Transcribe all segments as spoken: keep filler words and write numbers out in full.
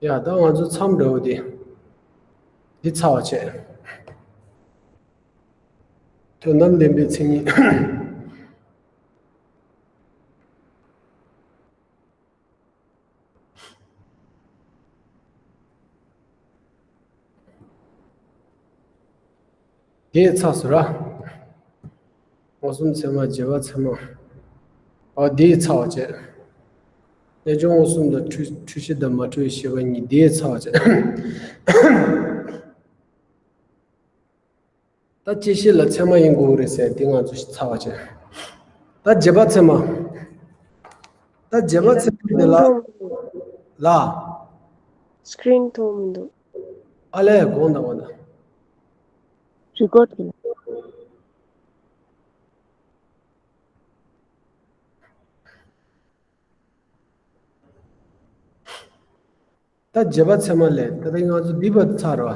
ཡ། ད་ང་ཚོ་མཚམས་འདྲ་བོ་དེ། འདི་ཚར་བ་བྱས། དོན་དམ་བདེན་པའི་མཚན་ཉིད། དེའི་ཚགས་སུ་ར། མངོན་སུམ་ཚད་མ་རྗེས་དཔག་ཚད་མ། ཨ། དེའི་ཚགས་བཅད། རྣལ་འབྱོར་མངོན་སུམ་དང་འཁྲུལ་འཁྲུལ་ཤེས་དང་མ་འཁྲུལ་བའི་ཤེས་པ་གཉིས། དེའི་ཚགས་བཅད། ད་བཅད་ཤེས་ལ་ཚད་མ་ཡིན་དགོས་རེད་ཟེར་དེ་ང་ཚོ་ཚགས་བཅད། ད་རྗེས་དཔག་ཚད་མ། ད་རྗེས་དཔག་ཚད་མ་དེ་ལ། ལ། སི་ཀི་རིན་མཐོང་མི་འདུག་ཨ་ལས། དགོངས་དག་དགོངས་དག་རི་ཀོར་ཌི་གི་ལ། ད་རྗེས་དཔག་ཚད་མ་ལས། ད་ལྟ་ང་ཚོ་འདི་བར་ཚར་བ།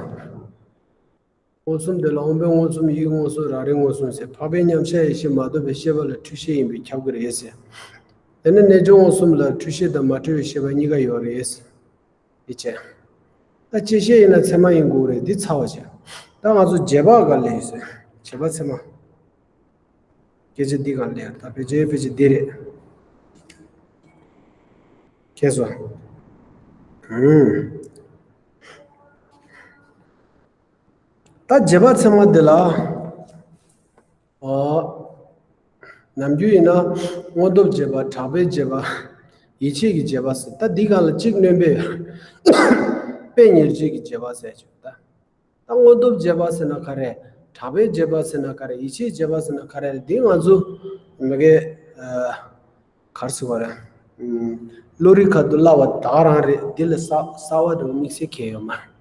མངོན་སུམ་དེ་ལ་དབང་པོའི་མངོན་སུམ། ཡིད་ཀྱི་མངོན་སུམ། རང་རིག་མངོན་སུམ་ཟེར། འཕགས་པའི་མཉམ་གཞག་ཡེ་ཤེས་མ་རྟོགས་པའི་ཤེས་པ་ལ་འཁྲུལ་ཤེས་ཡིན་པས་ཁྱབ་ཀྱི་རེད་ཟེར། དེ་ནས་རྣལ་འབྱོར་མངོན་སུམ་ལ་འཁྲུལ་ཤེས་དང་མ་འཁྲུལ་བའི་ཤེས་པ་གཉིས་ཀ་ཡོད་རེད། ཡིད་བྱེད། ད་བཅད་ཤེས་ཡིན་ན་ཚད་མ་ཡིན་དགོས་རེད། འདི་ཚར་བ་བྱས། ད་ང་ཚོ་རྗེས་དཔག་ག་ལས་ཡོད་ཟེར། རྗེས་དཔག་ཚད་མ། སྐད་ཆ་འདི་ག་ལས་ཡོད། ད་ཕལ་ཆེར་ཕལ་ཆེར་འདི་རེད། མཁྱེན་སོང་། ཨུམ། ད་རྗེས་དཔག་ཚད་མ་འདི་ལ། ཨོ། ནམ་རྒྱུན་ཡིན་ན་མངོན་སྟོབས་རྗེས་དཔག། གྲགས་པའི་རྗེས་དཔག། ཡིད་ཆེས་ཀྱི་རྗེས་དཔག་ཟེར། ད་འདི་གང་ལ་གཅིག་སྣོན་པས། དཔེ་ཉེར་སྤྱོད་ཀྱི་རྗེས་དཔག་ཟེར་ཆོག་ད། ད་མངོན་སྟོབས་རྗེས་དཔག་ཟེར་ན་ག་རེ། གྲགས་པའི་རྗེས་དཔག་ཟེར་ན་ག་རེ། ཡིད་ཆེས་རྗེས་དཔག་ཟེར་ན་ག་རེ། འདི་ང་ཚོ་མི་དགེ། ཨ། ག་རེ་ཟེར་དགོས་རེད། ཨུམ། བློ་རིག་ཁ་ཐུག་བསླབ་པ་ད་ག་རང་རེད། འདི་ལས་གསར་གསར་བ་འདྲ་བོ་དམིགས་བསལ་གང་ཡང་ཡོད་མ་རེད།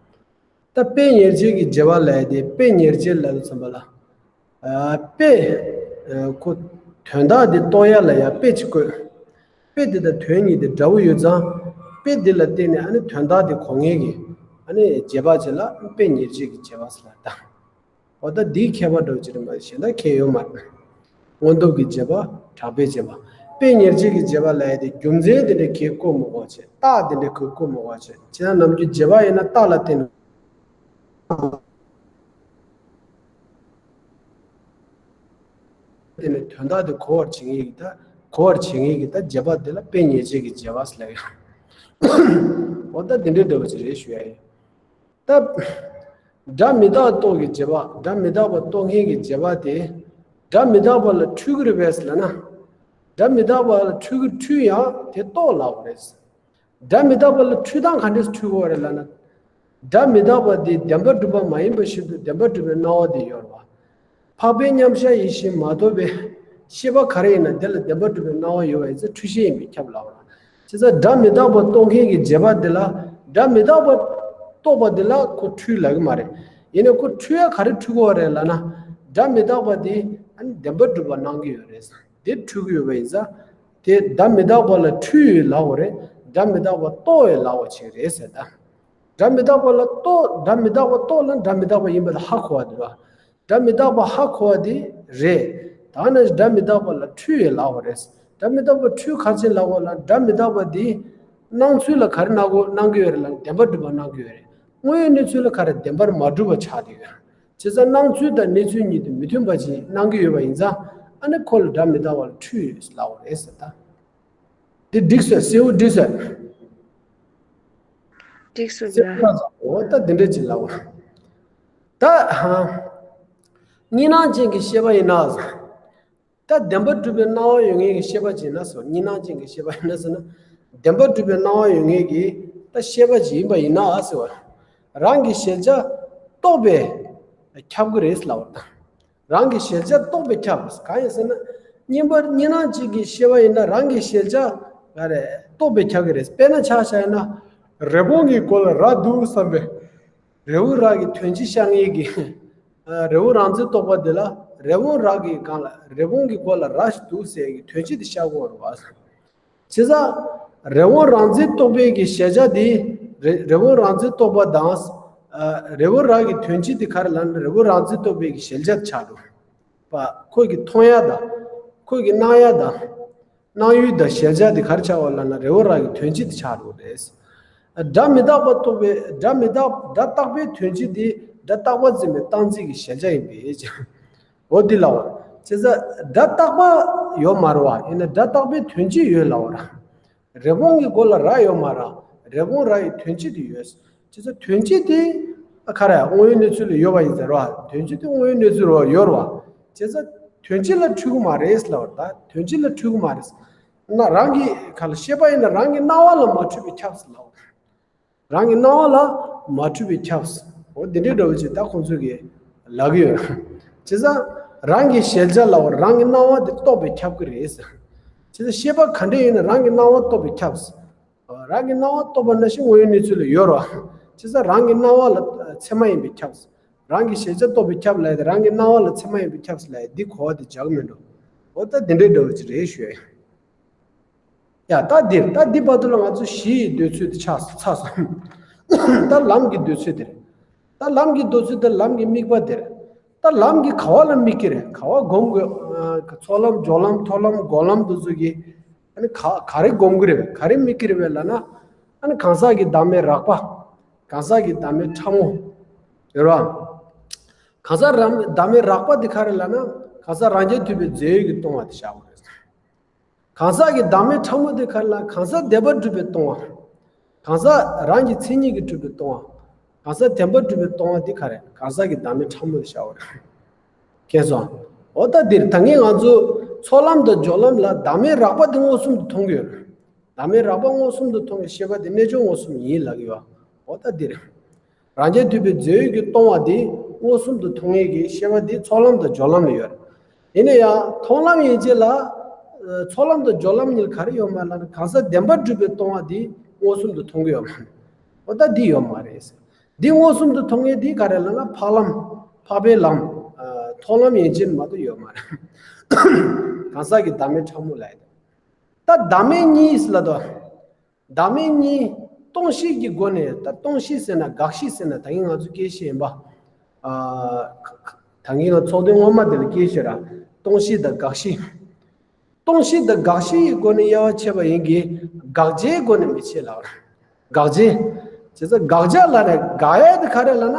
ད་དཔེ་ཉེར་སྤྱོད་ཀྱི་རྗེས་དཔག་ལབ་ཡ་དེ། དཔེ་ཉེར་སྤྱོད་ལབ་དུས་ཙམ་པ་ལ། ཨ། དཔེ། ཨ། ཁོ་དོན་དག་དེ་རྟོགས་ཡ་ལ་ཡ་དཔེ་ཅིག་བཀོད། དཔེ་དེ་དང་དོན་གཉིས་དེ་འདྲ་བོ་ཡོད་ཙང་། དཔེ་དེ་ལ་བརྟེན་ནས་ཨ་ནི་དོན་དག་དེ་གོ་མཁན་གྱི་ཨ་ནི་རྗེས་དཔག་ཅིག་ལ་དཔེ་ཉེར་སྤྱོད་ཀྱི་རྗེས་དཔག་ཟེར་ལབ་ད། འོ། ད་འདིའི་ཁྱད་པར་འདྲ་བོ་ཅིག་རེད་མ་གཏོགས་གཞན་དག་གང་ཡང་ཡོད་མ་རེད། མངོན་སྟོབས་ཀྱི་རྗེས་དཔག། གྲགས་པའི་རྗེས་དཔག། དཔེ་ཉེར་སྤྱོད་ཀྱི་རྗེས་དཔག་ལབ་ཡ་དེ་རྒྱུ་མཚན་དེ་འདྲ་གང་ཡང་བཀོད་མི་དགོས་བྱས། རྟགས་དེ་འདྲ་གང་ཡང་བཀོད་མི་དགོས་བྱས། བྱས་ན་ནམ་རྒྱུན་རྗེས་དཔག་ཡིན་ན་རྟགས་ལ་བརྟེན་ནས། དེ་ནས་དོན་དག་དེ་གོ་བར་བྱེད་མཁན་གྱི། ད་གོ་བར་བྱེད་མཁན་གྱི་ད་རྗེས་དཔག་དེ་ལ་དཔེ་ཉེར་སྤྱོད་ཀྱི་རྗེས་དཔག་ཟེར་ལབ་ཡོད། འོ། ད་དེ་འདྲའི་འདྲ་བོ་ཅིག་རེད་ཞུ་ཡ་ཡིན། ད་སྒྲ་མི་རྟག་རྟོགས་ཀྱི་རྗེས་དཔག། སྒྲ་མི་རྟག་པ་རྟོགས་མཁན་གྱི་རྗེས་དཔག་དེ། སྒྲ་མི་རྟག་པ་ལ་འཁྲུལ་གྱི་རེད་པས་ལབ་ན། སྒྲ་མི་རྟག་པ་ལ་འཁྲུལ་གྱི། འཁྲུལ་ཡང་དེ་རྟོགས་ལབ་པ་རེད། སྒྲ་མི་རྟག་པ་ལ་འཁྲུལ་སྟངས་ག་འདྲས་སུ་འཁྲུལ་དགོས་རེད་ལབ་ན། སྒྲ་མི་རྟག་པ་འདི་བདེན་པར་གྲུབ་པ་མ་ཡིན་པ་བཞིན་དུ་བདེན་པར་གྲུབ་པའི་སྣང་བ་དེ་ཡོད་རེད་བ། འཕགས་པའི་མཉམ་གཞག་ཡེ་ཤེས་མ་རྟོགས་པའི་ཤེས་པ་ག་རེ་ཡིན་ན་དེ་ལ་བདེན་པར་གྲུབ་པའི་སྣང་བ་ཡོད་པ་ཡིན་ཙང་འཁྲུལ་ཤེས་ཡིན་པས་ཁྱབ་ལབ་པ་རེད། བྱས་ཙང་སྒྲ་མི་རྟག་པ་རྟོགས་མཁན་གྱི་རྗེས་དཔག་འདི་ལ། སྒྲ་མི་རྟག་པ་རྟོགས་པ་འདི་ལ་ཁོ་འཁྲུལ་ལབ་ཀྱི་མ་རེད། ཡིན་ནའི་ཁོ་འཁྲུལ་ཡ་ག་རེ་འཁྲུལ་དགོས་རེད་ལབ་ན། སྒྲ་མི་རྟག་པ་འདི་ཨ་ནི་བདེན་པར་གྲུབ་པ་སྣང་གི་ཡོད་རེད། དེ་འཁྲུལ་གྱི་ཡོད་པ་ཡིན་ཙང་། དེ་སྒྲ་མི་རྟག་པ་ལ་འཁྲུལ་ཡོད་ལབ་པ་རེད། སྒྲ་མི་རྟག་པ་རྟོགས་ཡོད་ལབ་པ་ཅིག་རེད་ཟེར་ད། སྒྲ་མི་རྟག་པ་ལ་རྟོགས། སྒྲ་མི་རྟག་པ་རྟོགས་ལ་སྒྲ་མི་རྟག་པ་ཡིན་པ་ལ་ཧ་གོ་བ་དེ་རེད། སྒྲ་མི་རྟག་པ་ཧ་གོ་བ་དེ་རེད། ད་ནི་སྒྲ་མི་རྟག་པ་ལ་འཁྲུལ་ཡོད་ལབ་པ་རེད། སྒྲ་མི་རྟག་པ་འཁྲུལ་ག་རེ་བྱས་ལབ་པ་ལ། སྒྲ་མི་རྟག་པ་དེ་སྣང་ཚུལ་ལ་ག་རེ་སྣང་གོ་སྣང་གི་ཡོད་རེད་ལབ་ན། བདེན་པར་གྲུབ་པ་སྣང་གི་ཡོད་རེད། དངོས་ཡོད་གནས་ཚུལ་ལ་ག་རེ་བདེན་པར་མ་གྲུབ་པ་ཆགས་བསྡད་ཡོད། བྱས་ཙང་སྣང་ཚུལ་དང་གནས་ཚུལ་གཉིས་དེ་མི་མཐུན་པ་ཅིག་སྣང་གི་ཡོད་པ་ཡིན་ཙང་། ཨ་ནི་ཁོ་ལ་སྒྲ་མི་རྟག་པ་ལ་འཁྲུལ་ཡོད་ལབ་པ་རེད་ཟེར་ད། འདི་འགྲིག་སོང་། གསལ་བོ་འགྲིག་སོང་། འགྲིག་སོང་ཟེར། འོ། ད་འདི་འདྲ་ཅིག་ལབ་པ། ད་ཧ། གཉིས་སྣང་ཅན་གྱི་ཤེས་པ་ཡིན་ན་ཟེར། ད་བདེན་པར་གྲུབ་པའི་སྣང་བ་ཡོད་མཁན་གྱི་ཤེས་པ་ཅིག་ཡིན་ན་ཟེར། གཉིས་སྣང་ཅན་གྱི་ཤེས་པ་ཡིན་ན་ཟེར་ན། བདེན་པར་གྲུབ་པའི་སྣང་བ་ཡོད་མཁན་གྱི་ད་ཤེས་པ་ཅིག་ཡིན་པ་ཡིན་ན་ཟེར་བ། རང་གི་གཞལ་བྱ་རྟོགས་པས་ཁྱབ་ཀྱི་རེད་ལབ་པ་དང་། རང་གི་གཞལ་བྱ་རྟོགས་པས་ཁྱབ། གང་ཡིན་ཟེར་ན། གཉིས་པ་གཉིས་སྣང་ཅན་གྱི་ཤེས་པ་ཡིན་ན་རང་གི་གཞལ་བྱ་ག་རེ་རྟོགས་པས་ཁྱབ་ཀྱི་རེད། དཔེར་ན་ཆ་བཞག་ཡིན་ན། རི་བོང་གི་མགོ་ལ་རྭ་འདུག་བསམ་པའི། རི་བོ་རྭ་གི་དོན་སྤྱི་ཤར་མཁན་གྱི། ཨ། རི་བོང་རང་མཚན་རྟོག་པ་འདི་ལ་རི་བོང་རྭ་གི་སྒང་ལ། རི་བོང་གི་མགོ་ལ་རྭ་ཞིག་འདུག་ཟེར་གྱི་དོན་སྤྱི་དེ་ཤར་གྱི་ཡོད་རེད་བ། བྱས་ཙང་རི་བོང་རང་མཚན་རྟོག་པའི་གི་གཞལ་བྱ་དེ། རི་རི་བོང་རང་མཚན་རྟོག་པ་དང་། ཨ། རི་བོ་རྭ་གི་དོན་སྤྱི་དེ་ག་རེ་ལབ་ན། རི་བོང་རང་མཚན་རྟོག་པའི་གི་གཞལ་བྱ་དེ་ཆགས་འགྲོ། པ། ཁོ་གི་མཐོང་ཡ་དང་། ཁོ་གི་སྣང་ཡ་དང་། སྣང་ཡུལ་དང་གཞལ་བྱ་དེ་ག་རེ་ཆགས་པ་ལབ་ན། རི་བོ་རྭ་གི་དོན་སྤྱི་དེ་ཆགས་འགྲོ་རེད། སྒྲ་མི་རྟག་པ་རྟོགས་པའི་སྒྲ་མི་རྟག་སྒྲ་རྟག་པའི་དོན་སྤྱི་དེ་སྒྲ་རྟག་པ་འཛིན་པའི་རྟག་འཛིན་གྱི་གཞལ་བྱ་ཡིན་པས། འོ་འདི་ལ་འོ། བྱས་ཙང་སྒྲ་རྟག་པ་ཡོད་མ་རེད་བ། ཡིན་ན་སྒྲ་རྟག་པའི་དོན་སྤྱི་ཡོད་ལ་འོ་ར། རེ་སྤོང་གི་སྒོ་ལ་ར་ཡོད་མ་ར། རེ་སྤོང་ར་ཡི་དོན་སྤྱི་དེ་ཡོད། བྱས་ཙང་དོན་སྤྱི་དེ་ཨ་ག་རེ་དངོས་ཡོད་གནས་ཚུལ་ལ་ཡོད་པ་ཡིན་ཟེར་བ། དོན་སྤྱི་དེ་དངོས་ཡོད་གནས་ཚུལ་ལ་ཡོད་ར་བ། བྱས་ཙང་དོན་སྤྱི་ལ་འཁྲུལ་གི་མ་རེད་ལ་འོ། ད་དོན་སྤྱི་ལ་འཁྲུལ་གི་མ་རེད། ན་རང་གི་ག་ལ་ཤེས་པ་ཡིན་ན་རང་གི་སྣང་བ་ལ་མ་འཁྲུལ་བའི་ཁྱབ་ཟེར་ལ། རང་གི་སྣང་བ་ལ་མ་འཁྲུལ་བའི་ཁྱབ་ཟེར། འོ་འདི་འདྲའི་འདྲ་བོ་ཅིག་ད་ཁོང་ཚོས་གི་ལབ་ཀྱི་ཡོད། བྱས་ཙང་རང་གི་གཞལ་བྱ་ལ་རང་གི་སྣང་བ་དེ་རྟོགས་པའི་ཁྱབ་ཀྱི་རེད་ཟེར། བྱས་ཙང་ཤེས་པ་ག་འདྲ་ཡིན་ན་རང་གི་སྣང་བ་རྟོགས་པའི་ཁྱབ་ཟེར། རང་གི་སྣང་བ་རྟོགས་པ་ནང་བཞིན་དངོས་ཡོད་གནས་ཚུལ་ལ་ཡོད་རེད་བ། བྱས་ཙང་རང་གི་སྣང་བ་ལ་ཚད་མ་ཡིན་པའི་ཁྱབ་ཟེར། རང་གི་གཞལ་བྱ་རྟོགས་པའི་ཁྱབ་ལ་ཡ་དེ་རང་གི་སྣང་བ་ལ་ཚད་མ་ཡིན་པའི་ཁྱབ་ཟེར་ལ་ཡ་འདི་གོ་བ་དེ་འཇགས་མི་འགྲོ། འོ་ད་འདི་འདྲའི་འདྲ་བོ་ཅིག་རེད་ཞུ་ཡ་ཡིན། ཡ་ད་འདིར་ད་འདི་བར་དུ་ལ་ང་ཚོ་གཞི་ཡི་འདོད་ཚུལ་དེ་ཆགས་ཚར་སོང་། ད་ལམ་གྱི་འདོད་ཚུལ་དེ་རེད། ད་ལམ་གྱི་འདོད་ཚུལ་དེ་ལམ་གྱི་དམིགས་པ་དེ་རེད། ད་ལམ་གྱི་ག་བ་ལ་དམིགས་ཀྱི་རེད། ག་བ་སྒོམ་དགོས། ཚོགས་ལམ་སྦྱོར་ལམ་མཐོང་ལམ་སྒོམ་ལམ་དེ་ཚོ་གི་ཨ་ནི་ག་ག་རེ་སྒོམ་གྱི་རེད། ག་རེ་དམིགས་ཀྱི་རེད་བས་ལབ་ན། ཨ་ནི་གང་ཟག་གི་བདག་མེད་རགས་པ། གང་ཟག་གི་བདག་མེད་ཕྲ་མོ། ཡོད་རེད་བ། གང་ཟག་རང་བདག་མེད་རགས་པ་དེ་ག་རེ་ལབ་ན། གང་ཟག་རང་རྐྱ་ཐུབ་པའི་རྫས་ཡོད་ཀྱིས་སྟོང་བ་དེ་བཞག་དགོས་རེད། གང་ཟག་གི་བདག་མེད་ཕྲ་མོ་དེ་ག་རེ་ལབ། གང་ཟག་བདེན་པར་གྲུབ་པས་སྟོང་བ། གང་ཟག་རང་གི་མཚན་ཉིད་ཀྱིས་གྲུབ་པས་སྟོང་བ། གང་ཟག་བདེན་པར་གྲུབ་པས་སྟོང་བ་འདི་ག་རེ། གང་ཟག་གི་བདག་མེད་ཕྲ་མོ་དེ་བཞག་པ་རེད། མཁྱེན་སོང་། འོ་ད་འདིར་ད་ངས་ང་ཚོ་ཚོགས་ལམ་དང་སྦྱོར་ལམ་ལ་བདག་མེད་རགས་པ་དེ་མངོན་སུམ་དུ་མཐོང་གི་ཡོད་རེད། བདག་མེད་རགས་པ་མངོན་སུམ་དུ་མཐོང་བའི་ཤེས་པ་དེ་རྣལ་འབྱོར་མངོན་སུམ་ཡིན་ལབ་ཀྱི་ཡོད། འོ་ད་འདིར། རང་རྐྱ་ཐུབ་པའི་རྫས་ཡོད་ཀྱིས་སྟོང་བ་དེ་མངོན་སུམ་དུ་མཐོང་ཡས་ཀྱི་ཤེས་པ་དེ་ཚོགས་ལམ་དང་སྦྱོར་ལམ་ལ་ཡོད་རེད། ཡིན་ན་ཡང་མཐོང་ལམ་ཡན་ཆད་ལ། ཚོགས་ལམ་དང་སྦྱོར་ལམ་གཉིས་ལ་ག་རེ་ཡོད་མ་རེད་ལབ་ན། གང་ཟག་བདེན་པར་གྲུབ་པས་སྟོང་བ་དེ་མངོན་སུམ་དུ་མཐོང་གི་ཡོད་མ་རེད། འོ་ད་འདི་ཡོད་མ་རེད། འདི་མངོན་སུམ་དུ་མཐོང་ཡས་དེ་ག་རེ་ལབ་ན། འཕགས་ལམ། འཕགས་པའི་ལམ། མཐོང་ལམ་ཡན་ཆད་མ་གཏོགས་ཡོད་མ་རེད། གང་ཟག་གི་བདག་མེད་ཕྲ་མོ་ལབ་ཡས་དེ། ད་བདག་མེད་གཉིས་ལབ་དོ། བདག་མེད་གཉིས། སྟོང་གཞི་གི་སྒོ་ནས། ད་སྟོང་གཞི་ཟེར་ན་དགག་གཞི་ཟེར་ན་ད་གིན་ང་ཚོ་སྐད་ཆ་ཡིན་པ། ཨ། ད་གིན་ང་ཚོགས་ཐུན་སྔོན་མ་དེ་ལ་སྐད་ཆ་ར། སྟོང་གཞི་དང་དགག་གཞི། སྟོང་གཞི་དང་དགག་གཞི་ཡི་སྒོ་ནས་དབྱེ་བ་ཕྱེ་བ་ཡིན་གྱི། དགག་བྱའི་སྒོ་ནས་མི་ཕྱེ་ལ། དགག་བྱའི། བྱས་ཙང་དགག་བྱ་ལབ་ནས་དགག་ཡ་དེ་ག་རེ་ལབ་ན།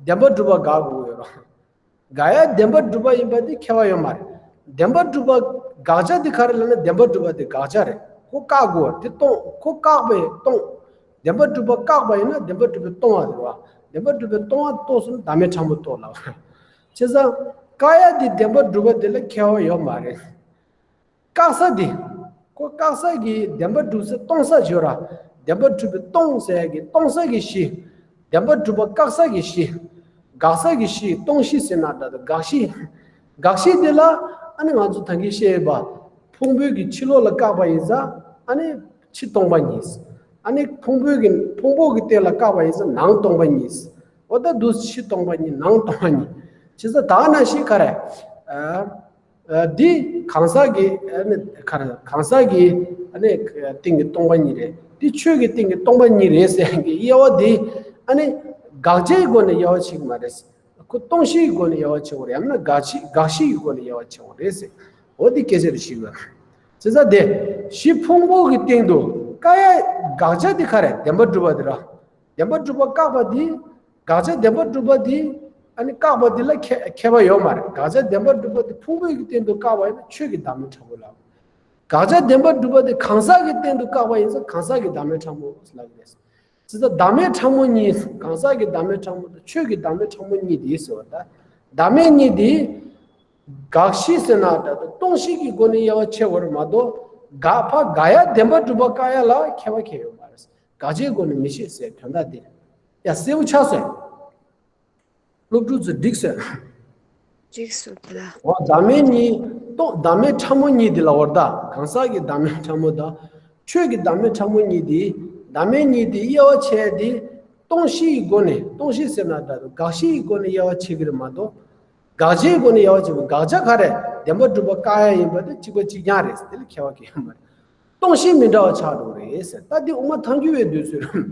བདེན་པར་གྲུབ་པ་དགག་དགོས་ཡོད་ར། དགག་ཡ་བདེན་པར་གྲུབ་པ་ཡིན་པ་དེ་ཁྱད་པར་ཡོད་མ་རེད། བདེན་པར་གྲུབ་པ་དགག་བྱ་དེ་ག་རེ་ལབ་ན། བདེན་པར་གྲུབ་པ་དེ་དགག་བྱ་རེད། ཁོ་བཀག་དགོས་དེ་སྟོང་། ཁོ་བཀག་པས་སྟོང་། བདེན་པར་གྲུབ་པ་བཀག་པ་ཡིན་ན་བདེན་པར་གྲུབ་པས་སྟོང་བ་རེད་བ། བདེན་པར་གྲུབ་པས་སྟོང་བ་རྟོགས་སོང་ན་བདག་མེད་ཕྲ་མོ་རྟོགས་ལབ། བྱས་ཙང་བཀག་ཡ་དེ་བདེན་པར་གྲུབ་པ་དེ་ལ་ཁྱད་པར་ཡོད་མ་རེད། བཀག་ས་དེ། ཁོ་བཀག་ས་གི་བདེན་པར་གྲུབ་ས་སྟོང་ས་བརྗོད་ར། བདེན་པར་གྲུབ་པས་སྟོང་ཟེར་ཡ་གི་སྟོང་ས་གི་གཞི། བདེན་པར་གྲུབ་པ་བཀག་ས་གི་གཞི། དགག་ས་གི་གཞི། སྟོང་གཞི་ཟེར་ན་འདྲ་འདུག་དགག་གཞི། དགག་གཞི་དེ་ལ་ཨ་ནི་ང་ཚོ་ད་གིན་བཤད་ཡོད་པ། ཕུང་པོའི་གི་ཕྱི་ལོགས་ལ་བཀག་པ་ཡིན་ཙང་ཨ་ནི་ཕྱི་སྟོང་པ་ཉིད། ཨ་ནི་ཕུང་པོའི་གི་ཕུང་པོ་གི་སྟེང་ལ་བཀག་པ་ཡིན་ཙང་ནང་སྟོང་པ་ཉིད། འོ་ད་འདུག་ཕྱི་སྟོང་པ་ཉིད་ནང་སྟོང་པ་ཉིད། བྱས་ཙང་ད་ནང་བཞིན་ག་རེ། ཨ། འདི་གང་ཟག་གི་ཨ་ནི་ག་རེ། གང་ཟག་གི་ཨ་ནི་སྟེང་གི་སྟོང་པ་ཉིད་རེད། འདི་ཆོས་ཀྱི་སྟེང་གི་སྟོང་པ་ཉིད་རེད་ཟེར་གྱི་དབྱེ་བ་འདི་ཨ་ནི་དགག་བྱའི་སྒོ་ནས་དབྱེ་བ་ཕྱེ་གི་མ་རེད། ཁོ་སྟོང་གཞིའི་སྒོ་ནས་དབྱེ་བ་ཕྱེ་དགོས་རེད། ཡང་ན་དགག་གཞི་དགག་གཞིའི་སྒོ་ནས་དབྱེ་བ་ཕྱེ་དགོས་རེད་ཟེར། འོ་འདི་སྐད་ཆ་རེ་ཞིག་ཡོད། བྱས་ཙང་དེ་གཞི་ཕུང་པོ་གི་སྟེང་དུ་བཀག་ཡ་དགག་བྱ་འདི་ག་རེ། བདེན་པར་གྲུབ་པ་འདི་ར། བདེན་པར་གྲུབ་པ་བཀག་པ་འདི། དགག་བྱ་བདེན་པར་གྲུབ་པ་འདི། ཨ་ནི་བཀག་པ་འདི་ལ་ཁྱད་ཁྱད་པར་ཡོད་མ་རེད། དགག་བྱ་བདེན་པར་གྲུབ་པ་འདི་ཕུང་པོའི་གི་སྟེང་དུ་བཀག་པ་ཡིན་ན་ཆོས་ཀྱི་བདག་མེད་ཕྲ་མོ་ལབ། དགག་བྱ་བདེན་པར་གྲུབ་པ་འདི་གང་ཟག་གི་སྟེང་དུ་བཀག་པ་ཡིན་ཙང་གང་ཟག་གི་བདག་མེད་ཕྲ་མོ་ལབ་ཀྱི་རེད། ཅི་ལྟར་བདག་མེད་ཕྲ་མོ་གཉིས། གང་ཟག་གི་བདག་མེད་ཕྲ་མོ་དང་ཆོས་ཀྱི་བདག་མེད་ཕྲ་མོ་གཉིས་དེ་ཟེར་བ་ད། བདག་མེད་གཉིས་དེ། དགག་གཞི་ཟེར་ན་འདྲ་འདུག་སྟོང་གཞི་གི་སྒོ་ནས་དབྱེ་བ་ཕྱེ་དགོས་རེད་མ་གཏོགས། དགག་ཕ་དགག་ཡ་བདེན་པར་གྲུབ་པ་བཀག་ཡ་ལ་ཁྱད་པར་གང་ཡང་ཡོད་མ་རེད། དགག་བྱའི་སྒོ་ནས་མི་ཤེས་ཟེར་དོན་དག་འདི་རེད། ཡ་གསལ་པོ་ཆགས་སོང་། སློབ་ཕྲུག་ཚོས་འགྲིག་སོང་། འགྲིག་སོང་ལ། འོ་བདག་མེད་གཉིས། སྟོང་བདག་མེད་ཕྲ་མོ་གཉིས་འདི་ལ་འོར་ད། གང་ཟག་གི་བདག་མེད་ཕྲ་མོ་དང་། ཆོས་ཀྱི་བདག་མེད་ཕྲ་མོ་གཉིས་འདི། བདག་མེད་གཉིས་འདི་དབྱེ་བ་ཕྱེ་ཡ་འདི། སྟོང་གཞི་ཡི་སྒོ་ནས། སྟོང་གཞི་ཟེར་ན་འདྲ་འདུག་དགག་གཞི་ཡི་སྒོ་ནས་དབྱེ་བ་ཕྱེ་གི་རེད་མ་གཏོགས། དགག་བྱའི་སྒོ་ནས་དབྱེ་བ་ཕྱེ་བ། དགག་བྱ་ག་རེ། བདེན་པར་གྲུབ་པ་བཀག་ཡ་ཡིན་པ་དེ་གཅིག་པ་གཅིག་རྐྱང་རེད། དེ་ལ་ཁྱད་པར་གང་ཡང་མ་རེད། སྟོང་གཞི་མི་འདྲ་བ་ཆགས་འགྲོ་གི་རེད་ཟེར། ད་འདི་དབུ་མ་ཐལ་འགྱུར་བའི་འདོད་ཚུལ་རེད།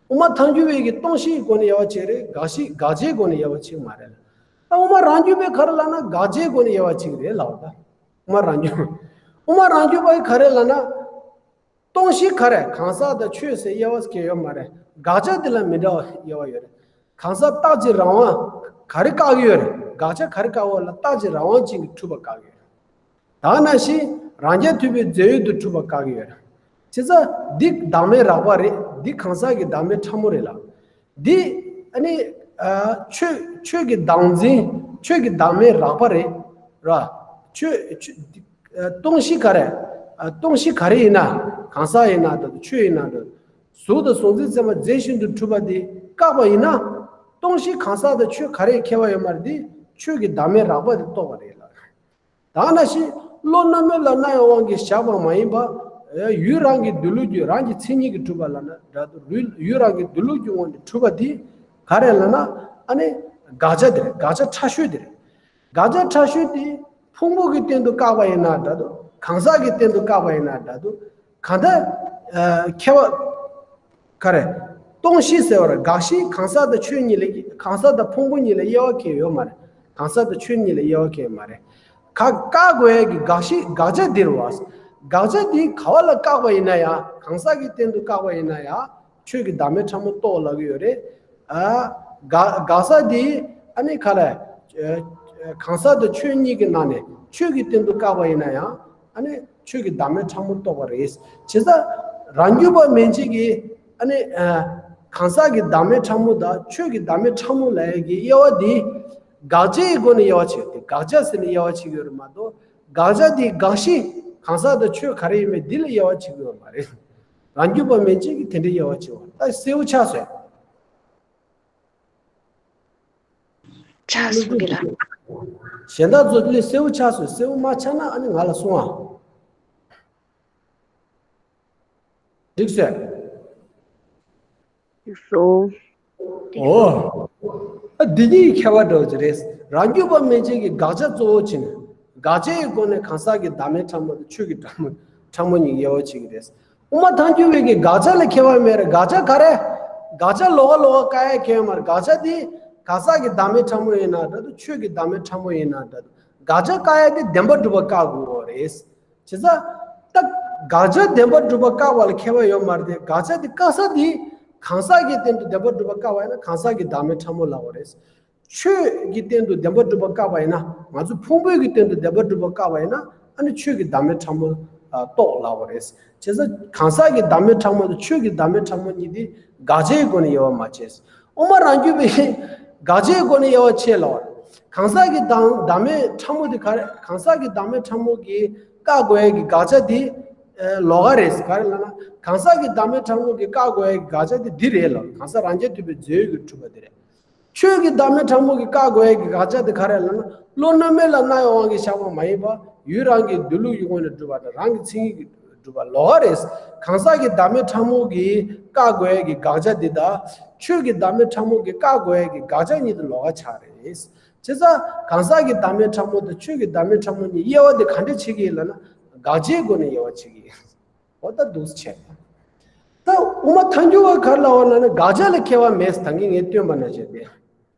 དབུ་མ་ཐལ་འགྱུར་བའི་གི་སྟོང་གཞིའི་སྒོ་ནས་དབྱེ་བ་ཕྱེ་རེད། དགག་གཞི་དགག་བྱའི་སྒོ་ནས་དབྱེ་བ་ཕྱེ་གི་མ་རེད་ལ། ད་དབུ་མ་རང་རྒྱུད་པས་ག་རེ་ལབ་ན་དགག་བྱའི་སྒོ་ནས་དབྱེ་བ་ཕྱེ་གི་རེད་ལབ་པ་ད། དབུ་མ་རང་རྒྱུད། དབུ་མ་རང་རྒྱུད་པ་ཡིས་ག་རེ་ལབ་ན། སྟོང་གཞི་ག་རེ་གང་ཟག་དང་ཆོས་ཟེར་དབྱེ་བ་གལ་ཡོད་མ་རེད། དགག་བྱ་དེ་ལ་མི་འདྲ་བ་དབྱེ་བ་ཡོད་རེད། གང་ཟག་རྟག་གཅིག་རང་དབང་ག་རེ་བཀག་གི་ཡོད་རེད། དགག་བྱ་ག་རེ་བཀག་པ་ལ་རྟག་གཅིག་རང་དབང་ཅན་གྱིས་གྲུབ་པ་བཀག་གི་ཡོད་རེད། ད་ནང་བཞིན་རང་རྐྱ་ཐུབ་པའི་རྫས་ཡོད་དུ་གྲུབ་པ་བཀག་གི་ཡོད་རེད། བྱས་ཙང་འདི་བདག་མེད་རགས་པ་རེད། འདི་གང་ཟག་གི་བདག་མེད་ཕྲ་མོ་རེད་ལ། འདི་ཨ་ནི་ཨ་ཆོས་ཆོས་ཀྱི་བདག་འཛིན་ཆོས་ཀྱི་བདག་མེད་རགས་པ་རེད། ར། ཆོས་ཆོས་ཨ་སྟོང་གཞི་ག་རེ་ཨ་སྟོང་གཞི་ག་རེ་ཡིན་ན་གང་ཟག་ཡིན་ན་འདྲ་ཆོས་ཡིན་ན་འདྲ། གཟུགས་དང་གཟུགས་འཛིན་ཚད་མ་རྫས་གཞན་དུ་གྲུབ་པ་འདི་བཀག་པ་ཡིན་ན། སྟོང་གཞི་གང་ཟག་དང་ཆོས་ག་རེ་ཁྱད་པར་ཡོད་མ་རེད། འདི་ཆོས་ཀྱི་བདག་མེད་རགས་པ་འདི་རྟོགས་པ་རེད་ལ། ད་ནང་བཞིན་བློ་རྣམ་སྨིན་ལ་རྣམ་གཡེང་དབང་གིས་བཞག་པ་མ་ཡིན་པ། ཡུལ་རང་གི་འདུས་ལུགས་ཀྱི་རང་གི་མཚན་ཉིད་ཀྱིས་གྲུབ་པ་ལ་ན་འདྲ་འདུག་ཡུལ་ཡུལ་རང་གི་འདུས་ལུགས་ཀྱི་དབང་གིས་གྲུབ་པ་འདི་ག་རེ་ལབ་ན། ཨ་ནི་དགག་བྱ་དེ་རེད། དགག་བྱ་ཕྲ་ཤོས་དེ་རེད། དགག་བྱ་ཕྲ་ཤོས་དེ་ཕུང་པོ་གི་སྟེང་དུ་བཀག་པ་ཡིན་ན་འདྲ་འདུག་གང་ཟག་གི་སྟེང་དུ་བཀག་པ་ཡིན་ན་འདྲ་འདུག་གང་ལྟར་ཨ་ཁྱད་པར་ག་རེ། སྟོང་གཞི་ཟེར་བ་རེད། དགག་གཞི་གང་ཟག་དང་ཆོས་གཉིས་ལ་གང་ཟག་དང་ཕུང་པོ་གཉིས་ལ་དབྱེ་བ་གང་ཡང་ཡོད་མ་རེད། གང་ཟག་དང་ཆོས་གཉིས་ལ་དབྱེ་བ་གང་ཡང་མ་རེད། ག་བཀག་དགོས་ཡ་གི་དགག་གཞི་དགག་བྱ་འདི་རེད་བ། དགག་བྱ་འདི་ག་བ་ལ་བཀག་པ་ཡིན་ན་ཡང་གང་ཟག་གི་སྟེང་དུ་བཀག་པ་ཡིན་ན་ཡང་ཆོས་ཀྱི་བདག་མེད་ཕྲ་མོ་རྟོགས་ལབ་ཀྱི་ཡོད་རེད། ཨ་དགག་དགག་ས་འདི་ཨ་ནི་ག་རེ། ཨ་གང་ཟག་དང་ཆོས་གཉིས་ཀྱི་ནང་ནས་ཆོས་ཀྱི་སྟེང་དུ་བཀག་པ་ཡིན་ན་ཡང་ཨ་ནི་ཆོས་ཀྱི་བདག་མེད་ཕྲ་མོ་རྟོགས་པ་རེད། བྱས་ཙང་རང་རྒྱུད་པ་མན་ཆད་ཀྱིས་ཨ་ནི་ཨ་གང་ཟག་གི་བདག་མེད་ཕྲ་མོ་དང་ཆོས་ཀྱི་བདག་མེད་ཕྲ་མོ་ལབ་ཡ་གི་དབྱེ་བ་འདི་དགག་བྱའི་སྒོ་ནས་དབྱེ་བ་ཕྱེ་སྟེ། དགག་བྱ་ཟེར་ནས་དབྱེ་བ་ཕྱེ་གི་ཡོད་རེད་མ་གཏོགས། དགག་བྱ་འདི་དགག་གཞི་གང་ཟག་དང་ཆོས་ག་རེ་ཡིན་མིན་འདི་ལ་དབྱེ་བ་ཕྱེ་གི་ཡོད་མ་རེད། རང་རྒྱུད་པ་མན་ཆད་ཀྱིས་དེ་འདྲའི་དབྱེ་བ་ཕྱེ་བ་ད་གསལ་བོ་ཆགས་སོང་། ཆགས་སོང་གི་ལ། གཞན་དག་ཚོ་ལས་གསལ་བོ་ཆགས་སོང་། གསལ་བོ་མ་ཆགས་ན་ཨ་ནི་ང་ལ་གསུང་ཨ། འགྲིག་སོང་། འགྲིག་སོང་། ཨོ། ཨ་འདི་གཉིས་ཁྱད་པར་འདྲ་བོ་ཅིག་རེད། རང་རྒྱུད་པ་མན་ཆད་ཀྱི་དགག་བྱ་གཙོ་བོ་བྱས་ནས། དགག་བྱའི་སྒོ་ནས་གང་ཟག་གི་བདག་མེད་ཕྲ་མོ་དང་ཆོས་ཀྱི་བདག་མེད་ཕྲ་མོ་གཉིས་དབྱེ་བ་ཕྱེ་གི་རེད། དབུ་མ་ཐལ་འགྱུར་བའི་གི་དགག་བྱ་ལ་ཁྱད་པར་མེད་རེད། དགག་བྱ་ག་རེ། དགག་བྱ་ལོགས་ཀ་ལོགས་ཀ་བཀག་ཡ་ཁྱད་པར་མེད་རེད། དགག་བྱ་དེ་གང་ཟག་གི་བདག་མེད་ཕྲ་མོ་ཡིན་ན་འདྲ་འདུག་ཆོས་ཀྱི་བདག་མེད་ཕྲ་མོ་ཡིན་ན་འདྲ་འདུག་དགག་བྱ་བཀག་ཡ་དེ་བདེན་པར་གྲུབ་པ་བཀག་དགོས་རེད། བྱས་ཙང་། ད་དགག་བྱ་བདེན་པར་གྲུབ་པ་བཀག་པ་ལ་ཁྱད་པར་ཡོད་མ་རེད་དེ། དགག་བྱ་དེ་བཀག་ས་དེ་གང་ཟག་གི་སྟེང་དུ་བདེན་པར་གྲུབ་པ་བཀག་པ་ཡིན་ན་གང་ཟག་གི་བདག་མེད་ཕྲ་མོ་ལབ་པ་རེད། ཆོས་ཀྱི་སྟེང་དུ་བདེན་པར་གྲུབ་པ་བཀག་པ་ཡིན་ན་ང་ཚོ་ཕུང་པོའི་གི་སྟེང་དུ་བདེན་པར་གྲུབ་པ་བཀག་པ་ཡིན་ན་ཨ་ནི་ཆོས་ཀྱི་བདག་མེད་ཕྲ་མོ་རྟོགས་ལབ་པ་རེད། བྱས་ཙང་གང་ཟག་གི་བདག་མེད་ཕྲ་མོ་དང་ཆོས་ཀྱི་བདག་མེད་ཕྲ་མོ་གཉིས་དེ་དགག་བྱའི་སྒོ་ནས་དབྱེ་བ་མ་ཕྱེ། དབུ་མ་རང་རྒྱུད་པའི་དགག་བྱའི་སྒོ་ནས་དབྱེ་བ་ཕྱེ་ལབ་པ་རེད། གང་ཟག་གི་བདག་བདག་མེད་ཕྲ་མོ་དེ་ག་རེ། གང་ཟག་གི་བདག་མེད་ཕྲ་མོ་གི་བཀག་དགོས་ཡ་གི་དགག་བྱ་དེ་ཨ་ལོགས་ཀ་རེད། ག་རེ་ལབ་ན་གང་ཟག་གི་བདག་མེད་ཕྲ་མོ་གི་བཀག་དགོས་ཡ་གི་དགག་བྱ་དེ་འདི་རེད་ལབ། གང་ཟག་རང་རྐྱ་ཐུབ་པའི་རྫས་ཡོད་ཀྱིས་གྲུབ་པ་དེ་རེད། ཆོས་ཀྱི་བདག་མེད་ཕྲ་མོ་གི་བཀག་དགོས་ཡ་གི་དགག་བྱ་དེ་ག་རེ་ལབ་ན་བློ་རྣམ་སྨིན་ལ་རྣམ་གཡེང་དབང་གིས་བཞག་པ་མ་ཡིན་པ། ཡུལ་རང་གི་འདུས་ལུགས་ཀྱི་དབང་ནས་གྲུབ་པ་དང་རང་གི་མཚན་ཉིད་ཀྱིས་གྲུབ་པ་ལོགས་ཀ་རེད། གང་ཟག་གི་བདག་མེད་ཕྲ་མོ་གི་བཀག་དགོས་ཡ་གི་དགག་བྱ་འདི་དང་། ཆོས་ཀྱི་བདག་མེད་ཕྲ་མོ་གི་བཀག་དགོས་ཡ་གི་དགག་བྱ་གཉིས་དེ་ལོགས་ཀ་ཆགས་རེད། བྱས་ཙང་གང་ཟག་གི་བདག་མེད་ཕྲ་མོ་དང་ཆོས་ཀྱི་བདག་མེད་ཕྲ་མོ་གཉིས་དབྱེ་བ་དེ་ག་འདྲ་ཕྱེ་གི་ཡིན་ལབ་ན་དགག་བྱའི་སྒོ་ནས་དབྱེ་བ་ཕྱེ་གི་ཡིན། འོ་ད་འདུག་སེ་བྱས། ད་དབུ་མ་ཐལ་འགྱུར་བ་ག་རེ་ལབ་པ་ལབ་ན་དགག་བྱ་ལ་ཁྱད་པར་མེད་ཟེར་ད་གིན་ངས་སྟོན་པ་ནང་བཞིན་ཏེ།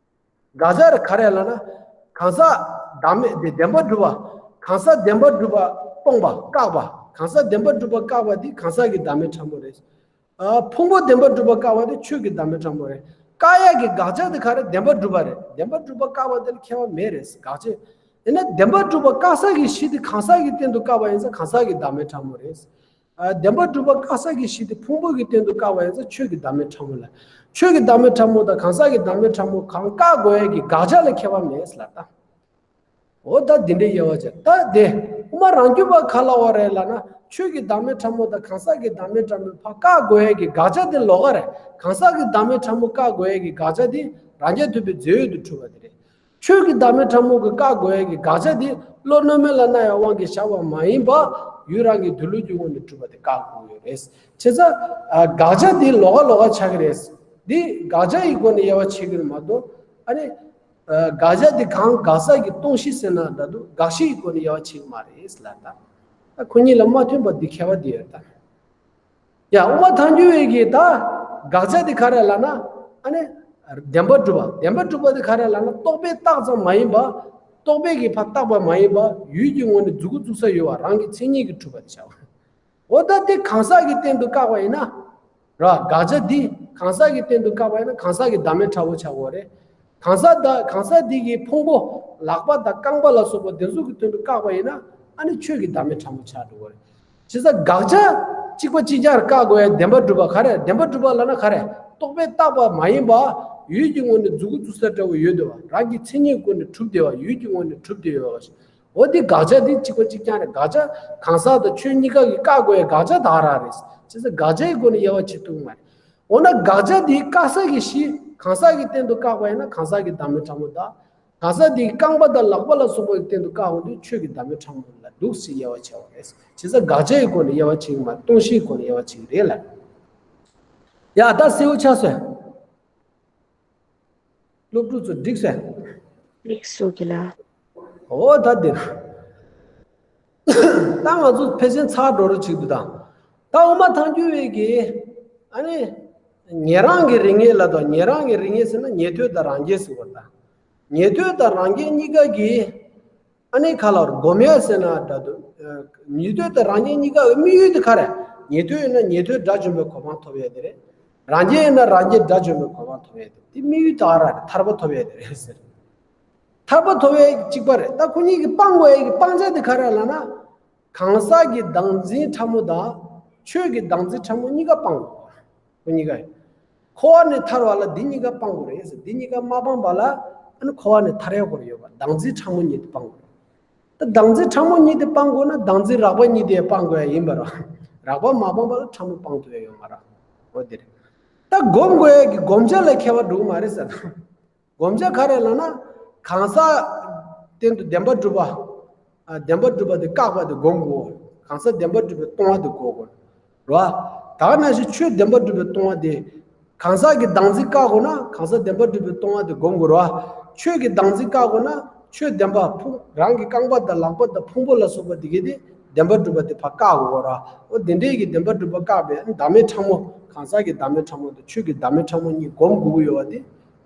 དགག་བྱ་རེ་ག་རེ་ལབ་ན། གང་ཟག་བདག་མེད་དེ་བདེན་པར་གྲུབ་པ། གང་ཟག་བདེན་པར་གྲུབ་པ་སྟོང་པ་བཀག་པ། གང་ཟག་བདེན་པར་གྲུབ་པ་བཀག་པ་དེ་གང་ཟག་གི་བདག་མེད་ཕྲ་མོ་རེད། ཨ་ཕུང་པོ་བདེན་པར་གྲུབ་པ་བཀག་པ་དེ་ཆོས་ཀྱི་བདག་མེད་ཕྲ་མོ་རེད། བཀག་ཡ་གི་དགག་བྱ་དེ་ག་རེ། བདེན་པར་གྲུབ་པ་རེད། བདེན་པར་གྲུབ་པ་བཀག་པ་དེ་ལ་ཁྱད་པར་མེད་རེད། དགག་བྱ། ཡིན་ན་བདེན་པར་གྲུབ་པ་བཀག་ས་གི་གཞི་དེ་གང་ཟག་གི་སྟེང་དུ་བཀག་པ་ཡིན་ཙང་གང་ཟག་གི་བདག་མེད་ཕྲ་མོ་རེད། ཨ་བདེན་པར་གྲུབ་པ་བཀག་ས་གི་གཞི་དེ་ཕུང་པོ་གི་སྟེང་དུ་བཀག་པ་ཡིན་ཙང་ཆོས་ཀྱི་བདག་མེད་ཕྲ་མོ་ལ། ཆོས་ཀྱི་བདག་མེད་ཕྲ་མོ་དང་གང་ཟག་གི་བདག་མེད་ཕྲ་མོ་གང་བཀག་དགོས་ཡ་གི་དགག་བྱ་ལ་ཁྱད་པར་མེད་ལབ་ད། འོ་ད་འདི་འདྲའི་དབྱེ་བ་བྱས། ད་དེ་དབུ་མ་རང་རྒྱུད་པ་ག་རེ་ལབ་པ་རེད་ལབ་ན་ཆོས་ཀྱི་བདག་མེད་ཕྲ་མོ་དང་གང་ཟག་གི་བདག་མེད་ཕྲ་མོ་ཕར་བཀག་དགོས་ཡ་གི་དགག་བྱ་དེ་ལོགས་ཀ་རེད། གང་ཟག་གི་བདག་མེད་ཕྲ་མོ་བཀག་དགོས་ཡ་གི་དགག་བྱ་དེ་རང་རྐྱ་ཐུབ་པའི་རྫས་ཡོད་དུ་གྲུབ་པ་དེ་རེད། ཆོས་ཀྱི་བདག་མེད་ཕྲ་མོ་གི་བཀག་དགོས་ཡ་གི་དགག་བྱ་དེ་བློ་རྣམ་སྨིན་ལ་རྣམ་གཡེང་དབང་གིས་བཞག་པ་མ་ཡིན་པ། ཡུལ་རང་གི་འདུས་ལུགས་ཀྱི་དབང་ནས་གྲུབ་པ་དེ་བཀག་དགོས་ཡོད་རེད། བྱས་ཙང་ཨ་དགག་བྱ་དེ་ལོགས་ཀ་ལོགས་ཀ་ཆགས་ཀྱི་རེད། འདི་དགག་བྱ་ཡི་སྒོ་ནས་དབྱེ་བ་ཕྱེ་གི་རེད་མ་གཏོགས། ཨ་ནི་ཨ་དགག་བྱ་དེ་གང་དགག་ས་གི་སྟོང་གཞི་ཟེར་ན་འདྲ་འདུག་དགག་གཞི་ཡི་སྒོ་ནས་དབྱེ་བ་ཕྱེ་གི་མ་རེད་ལབ་ད། ཨ་ཁོ་གཉིས་ལ་མ་མཐུན་པ་འདི་ཁྱད་པར་འདི་ཡོད་ད། ཡ་དབུ་མ་ཐལ་འགྱུར་བའི་གི་ད་དགག་བྱ་དེ་ག་རེ་ལབ་ན། ཨ་ནི་བདེན་པར་གྲུབ་པ། བདེན་པར་གྲུབ་པ་དེ་ག་རེ་ལབ་ན་རྟོག་པས་བཏགས་ཙམ་མ་ཡིན་པ། རྟོག་པས་གི་ཕར་བཏགས་པ་མ་ཡིན་པ། ཡུལ་གྱི་ངོས་ནས་མཛུབ་གུ་བཙུགས་ས་ཡོད་པ་རང་གི་མཚན་ཉིད་ཀྱིས་གྲུབ་པ་དེ་བྱ་བ། འོ་ད་དེ་གང་ཟག་གི་སྟེང་དུ་བཀག་པ་ཡིན་ན། ར་དགག་བྱ་འདི་གང་ཟག་གི་སྟེང་དུ་བཀག་པ་ཡིན་ན་གང་ཟག་གི་བདག་མེད་ཕྲ་མོ་ཆགས་དགོས་རེད། གང་ཟག་ད་གང་ཟག་འདི་གི་ཕུང་པོ་ལག་པ་དང་རྐང་པ་ལ་སོགས་པ་དེ་ཚོ་གི་སྟེང་དུ་བཀག་པ་ཡིན་ན་ཨ་ནི་ཆོས་ཀྱི་བདག་མེད་ཕྲ་མོ་ཆགས་འགྲོ་གི་རེད། བྱས་ཙང་དགག་བྱ་གཅིག་པ་གཅིག་རྐྱང་བཀག་དགོས་ཡ་བདེན་པར་གྲུབ་པ་ག་རེ། བདེན་པར་གྲུབ་པ་ལབ་ན་ག་རེ། རྟོག་པས་བཏགས་པ་མ་ཡིན་པ། ཡུལ་གྱི་ངོས་ནས་མཛུབ་གུ་བཙུགས་ས་འདྲ་བོ་ཡོད་འདུག་བ། རང་གི་མཚན་ཉིད་སྒོ་ནས་གྲུབ་བསྡད་པ། ཡུལ་གྱི་ངོས་ནས་གྲུབ་བསྡད་ཡོད་པ། འོ་འདི་དགག་བྱ་འདི་གཅིག་པ་གཅིག་རྐྱང་རེད། དགག་བྱ་གང་ཟག་དང་ཆོས་གཉིས་ཀ་གི་བཀག་དགོས་ཡ་དགག་བྱ་དག་རང་རེད། བྱས་ཙང་དགག་བྱའི་སྒོ་ནས་དབྱེ་བ་ཕྱེ་ཐུབ་ཀྱི་མ་རེད། འོ་ན་དགག་བྱ་འདི་བཀག་ས་གི་གཞི་གང་ཟག་གི་སྟེང་དུ་བཀག་པ་ཡིན་ན་གང་ཟག་གི་བདག་མེད་ཕྲ་མོ་དང་། གང་ཟག་འདི་རྐང་པ་དང་ལག་པ་ལ་སོགས་པ་གི་སྟེང་དུ་བཀག་འོང་དུས་ཆོས་ཀྱི་བདག་མེད་ཕྲ་མོ་ལ་འདུག་སེ་དབྱེ་བ་ཕྱེ་བ་རེད། བྱས་ཙང་དགག་བྱའི་སྒོ་ནས་དབྱེ་བ་ཕྱེ་གི་མ་རེད། སྟོང་གཞིའི་སྒོ་ནས་དབྱེ་བ་ཕྱེ་གི་རེད་ལ། ཡ་ད་གསལ་པོ་ཆགས་སོང་། སློབ་ཕྲུག་ཚོ་འགྲིག་སོང་། འགྲིག་སོང་གི་ལ། འོ་ད་འདིར། ད་ང་ཚོ་ཕལ་ཆེར་ཚར་འགྲོ་རོགས་བྱེད་དུ་དང་། ད་དབུ་མ་ཐལ་འགྱུར་བའི་གི། ཨ་ནི། ཉན་རང་གི་རིགས་ངེས་ལ་དང་ཉན་རང་གི་རིགས་ངེས་ཟེར་ན་ཉན་ཐོས་དང་རང་རྒྱལ་ཟེར་བ་དང་། ཉན་ཐོས་དང་རང་རྒྱལ་གཉིས་ཀ་གི། ཨ་ནི་ག་ལ་བར་སྒོམ་ཡ་ཟེར་ན་འདྲ་འདུག་ཉན་ཐོས་དང་རང་རྒྱལ་གཉིས་ཀ་གི་དམིགས་ཡུལ་དེ་ག་རེ། ཉན་ཐོས་ཡིན་ན་ཉན་ཐོས་དགྲ་བཅོམ་པའི་གོ་འཕང་ཐོབ་ཡ་དེ་རེད། རང་རྒྱལ་ཡིན་ན་རང་རྒྱལ་དགྲ་བཅོམ་པའི་གོ་འཕང་ཐོབ་ཡ་དེ་དེ་དམིགས་ཡུལ་དེ་ག་རེ་རེད། ཐར་པ་ཐོབ་ཡ་དེ་རེད་ཟེར། ཐར་པ་ཐོབ་ཡ་གཅིག་པ་རེད། ད་ཁོ་གཉིས་ཀྱི་སྤང་དགོས་ཡ་གི་སྤང་བྱ་དེ་ག་རེ་ལབ་ན། གང་ཟག་གི་བདག་འཛིན་ཕྲ་མོ་དང་ཆོས་ཀྱི་བདག་འཛིན་ཕྲ་མོ་གཉིས་ཀ་སྤང་དགོས། ཁོ་གཉིས་ཀ་ཡིན། འཁོར་བ་ནས་ཐར་བ་ལ་འདི་གཉིས་ཀ་སྤང་དགོས་རེད་ཟེར། འདི་གཉིས་ཀ་མ་སྤངས་པ་ལ་ཨ་ནི་འཁོར་བ་ནས་ཐར་ཡ་དགོས་རེད་ཡོད་པ། བདག་འཛིན་ཕྲ་མོ་གཉིས་དེ་སྤང་དགོས་རེད། ད་བདག་འཛིན་ཕྲ་མོ་གཉིས་དེ་སྤང་དགོས་ན་བདག་འཛིན་རགས་པ་གཉིས་དེ་སྤང་དགོས་ཡ་ཡིན་པ་ར། རགས་པ་མ་སྤངས་པ་ལ་ཕྲ་མོ་སྤང་ཐུབ་ཡ་ཡོད་མ་ར། འོ་དེ་རེད། ད་སྒོམ་དགོས་ཡ་གི་སྒོམ་བྱ་ལ་ཁྱད་པར་འགྲོ་གི་མ་རེད་ཟེར། སྒོམ་བྱ་ག་རེ་ལབ་ན། གང་ཟག་སྟེང་དུ་བདེན་པར་གྲུབ་པ། ཨ། བདེན་པར་གྲུབ་པ་དེ་བཀག་པ་དེ་སྒོམ་དགོས། གང་ཟག་བདེན་པར་གྲུབ་པའི་སྟོང་པ་དེ་སྒོམ་དགོས། རེད་བ། ད་ག་ནང་བཞིན་ཆོས་བདེན་པར་གྲུབ་པའི་སྟོང་པ་དེ། གང་ཟག་གི་བདག་འཛིན་བཀག་དགོས་ན་གང་ཟག་བདེན་པར་གྲུབ་པའི་སྟོང་པ་དེ་སྒོམ་དགོས་རེད་བ། ཆོས་ཀྱི་བདག་འཛིན་བཀག་དགོས་ན་ཆོས་བདེན་པ་ཕུང་རང་གི་རྐང་པ་དང་ལག་པ་དང་ཕུང་པོ་ལ་སོགས་པ་དེ་གས་དེ་བདེན་པར་གྲུབ་པ་དེ་ཕར་བཀག་དགོས་རེད་བ། འོ་དེ་འདྲའི་གི་བདེན་པར་གྲུབ་པ་བཀག་པའི་བདག་མེད་ཕྲ་མོ། གང་ཟག་གི་བདག་མེད་ཕྲ་མོ་དང་ཆོས་ཀྱི་བདག་མེད་ཕྲ་མོ་གཉིས་སྒོམ་དགོས་ཀྱི་ཡོད་པ་དེ།